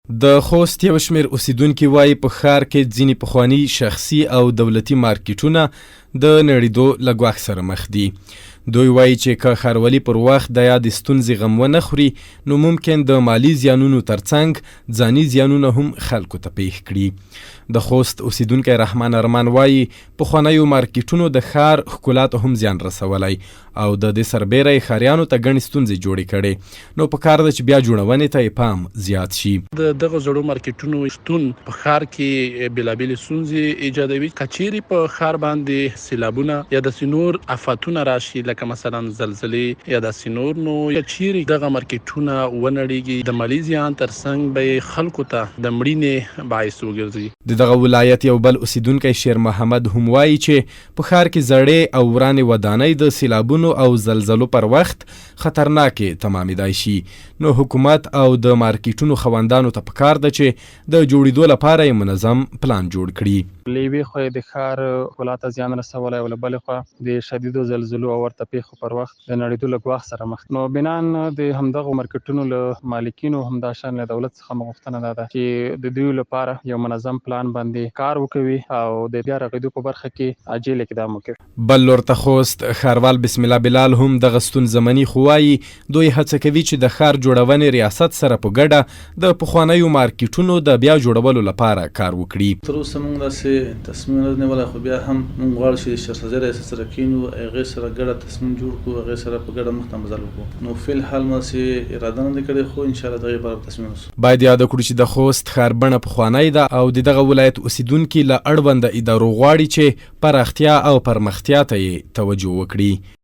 د خوست یو شمېر اوسېدونکي وايي، په ښار کې ځینې پخواني شخصي او دولتي مارکېټونه د نړېدو له ګواښ سره مخ دي. دوی وايي چې که ښاروالي پر وخت د یادې ستونزې غم ونه خوري، نو ممکن د مالي زیانونو ترڅنګ ځاني زیانونه هم خلکو ته پېښ کړي. د خوست اوسېدونکی رحمان ارمان وايي، پخوانیو مارکېټونو د ښار ښکلا ته هم زیان رسولی او د دې سربېره یې ښاریانو ته ګڼې ستونزې جوړې کړې، نو په کار ده چې بیا جوړونې ته یې پام زیات شي. د دغو زړو مارکېټونو شتون په ښار کې بېلابېلې ستونزې ایجادوي، که چېرې په ښار باندې سېلابونه یا داسې نور افتونه راشي لکه مثلا زلزلې یا داسې نور، نو که چېرې دغه مارکېټونه ونړېږي د مالي زیان ترڅنګ به یې خلکو ته د مړینې باعث وګرځي. د دغه ولایت یو بل اوسېدونکی شېرمحمد هم وايي چې په ښار کې زړې او ورانې ودانۍ د سیلابونو او زلزلو پر وخت خطرناکې تمامېدای شي، نو حکومت او د مارکېټونو خاوندانو ته پکار ده چې د جوړېدو لپاره یې منظم پلان جوړ کړي. له یوې خوا یې د ښار ښکلا ته زیان رسولی او له بلې خوا د شدیدو زلزلو او ورته پېښو پر وخت د نړېدو له ګواښ سره مخ دي. نو بناً د همدغو مارکېټونو له مالکینو همداشان له دولت څخه مو غوښتنه دا ده چې د دوی لپاره یو منظم پلان باندې کار وکوي او د بیا رغېدو په برخه کې عاجل اقدام وکوي. بل لور ته خوست ښاروال بسم الله بلال هم دغه ستونزه مني خو وايي، دوی هڅه کوي چې د ښار جوړونې ریاست سره په ګډه د پخوانیو مارکیټونو د بیا جوړولو لپاره کار وکړي. تر اوسه موږ داسې تصمیم نه دی نیولی خو بیا هم موږ غواړو چې د شهرسازۍ ریاست سره کینو هغې سره ګډه تصمیم جوړ کړو هغې سره په ګډه مخته مزل وکړو نو فی الحال مو داسې اراده نه ده کړې خو ان شاءالله د هغې لپاره به تصمیم ونیسو. باید یاده کړو چې د خوست ښار بڼه پخوانی ده او د دغه ولایت اوسیدونکي له اړونده ادارو غواړي چې پراختیا او پرمختیا ته یې توجه وکړي.